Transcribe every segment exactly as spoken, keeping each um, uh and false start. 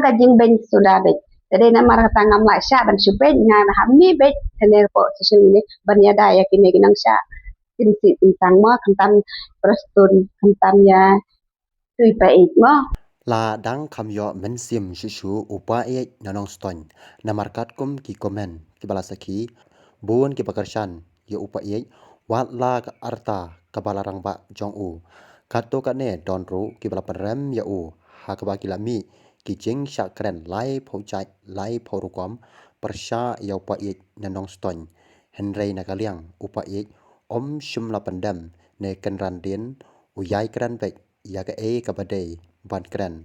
Ka jingbeiñ suda beit. Te dei namar kata ngam lah shah ban shu peit, nga na ha mi beit, te ne hapoh social media ban ïada ïa kine ki nongshah tim sih tim sang mo, khamtam Prestone, khamtam ïa Tui Paieit mo. La dang kham ïoh mynsiem shuh shuh u Paieit na Nongstoiñ, namar katkum ki comment kiba la sakhi, bun kiba kyrshan ïa u Paieit, wat la ka rta kaba la rangbah jong u. Katto katne don ruh kiba la pynrem ïa u, ha kaba ki la mih ki jingshah kren laiphew jait laiphew rukom pyrshah ïa u Paieit na Nongstoiñ. Hynrei na ka liang u Paieit um shym la pyndem ne kynran dien, u ïai kren beit ïa kaei kaba dei ban kren.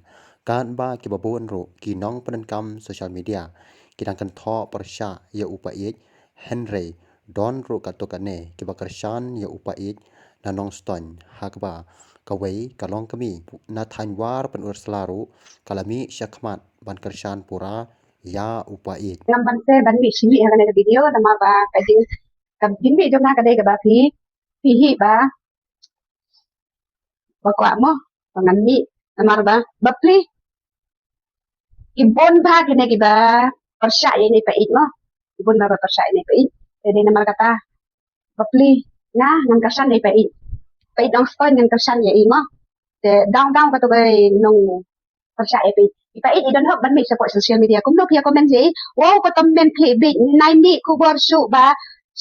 Katba kiba bun ruh ki nongpyndonkam social media ki dang kynthoh pyrshah ïa u Paieit, hynrei don ruh katto katne kiba kyrshan ïa u Paieit na Nongstoiñ, ha kaba kawei ka longkmie na thaiñ War Pynursla ruh ka la mih shakhmat ban kyrshan pura ïa u Paieit. Ngam banse ban mih shimiet ha kane ka video namar ba ka jing, ka jingmih jong nga ka dei kaba phi, phi hi ba ba kwah mo ba ngan mih, namar ba bapli ki bun ba kine kiba pyrshah ïa ine i Paieit mo, ki bun ba ba pyrshah ïa ine i Paieit. Te dei namar kata bapli nga ngan kyrshan ïa i Paieit, Paieit Nongstoiñ ngan kyrshan ïa i mo. Te daw daw katto ka nong pyrshah ïa i Paieit. I Paieit i don hok ban mih shapoh social media. Kumno phi ïa comment ïa i? Wow, ko tom men phi bit nai mih khubor shuh ba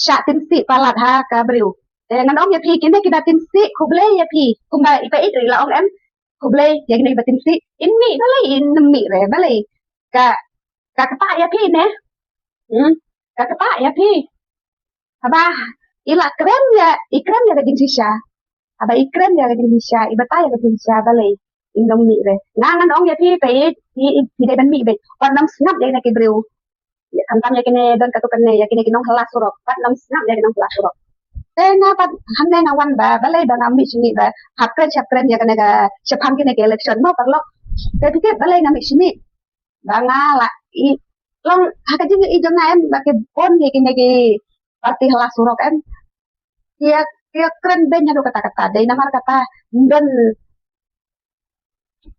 shah tim sih palat ha ka briew. Te ngan ong ïa phi kine kiba tim sih khublei ïa phi. Kumba i Paieit ruh i la ong em, khublei ïa kine kiba tim sih. In mih balei, in mih re balei? Ka, ka ktah ïa phi ne. Hmm? Ka ktah ïa phi. Haba i la kren ïa, i kren ïa ka jingshisha. Haba i kren ïa ka jingshisha, i batai ïa ka jingshisha balei in dang mih re. Nga ngan ong ïa phi, phi, phi, phi dei ban mih beit. Wat nang sngap ïa kine ki briew. Ïa, khamtam ïa kine don katto katne, ïa kine ki nonghylla surok. Wat nang sngap ïa ki nonghylla surok. Te nga pat hangne nga wan ba balei ba nga mih shimiet ba hap kren, hap kren ïa kane ka shaphang kine ki election mo paralok. Te phi tip balei nga mih shimiet? Ba nga la i long ha ka jingïohi jong nga em, ba ki bun ïa kine ki parti hylla surok em, ki ïa, ki ïa kren beiñ haduh katta katta. Dei namar kata don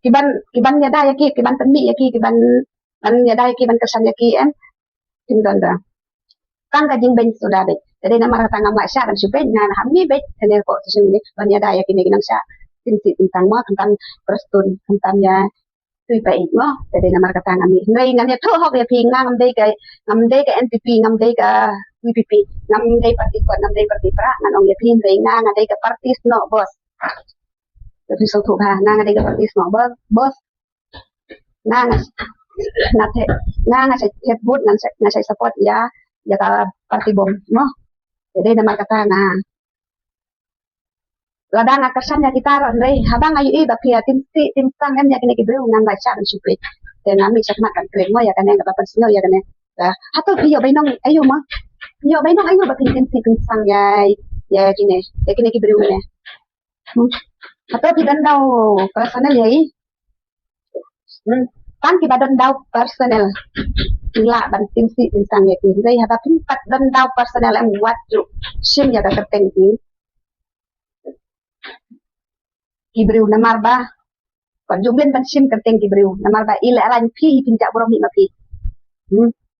kiban, kiban ïada ïa ki, kiban pynmih ïa ki, kiban, ban ïada ïa ki, ban kyrshan ïa ki em. Kim don da tang ka jingbeiñ suda beit. Te dei namar kata ngam lah shah ban shu peit, nga na ha mi beit, te ne hapoh social media ban ïada ïa kine ki nongshah tim sih tim sang mo, khamtam Prestone, khamtam ïa Tui Paieit mo. Te dei namar kata nga mih. Hynrei ngan ïathuh hok ïa phi, nga ngam dei ka, ngam dei ka N P P, ngam dei ka V P P, ngam dei parti kot, ngam dei parti prah, ngan ong ïa phi, hynrei nga nga dei ka parti snoh bos. Te phi sngewthuh bha, nga nga dei ka parti snoh bos, bos. Nga nga, nga te, nga nga shait thep vote, nga shait, nga shait support ïa, ïa ka parti bom mo. Te dei namar kata nga, lada nga kyrshan ïa kita ruh, hynrei haba nga ïohi ba phi ïa tim sih tim sang em ïa kine ki briew, ngam lah shah ban shu peit. Te nga mih shakhmat ban kren mo ïa kane, kaba pynsngew ïa kane. Te hato phi ïoh bainong aïu mo? Phi ïoh bainong aïu ba phi tim sih tim sang ïa, ïa kine, ïa kine ki briew ne? Hmm. Hato phi don daw personal ïa i? Hmm. Tang kiba don daw personal ki lah ban tim sih tim sang ïa ki. Hynrei haba phim pat don daw personal em, wat ju shim ïa ka kyrteng ki, ki briew namar ba, wat ju mlien ban shim kyrteng ki briew namar ba i lehraiñ phi, i pynjah burom hi ma phi. Hmm.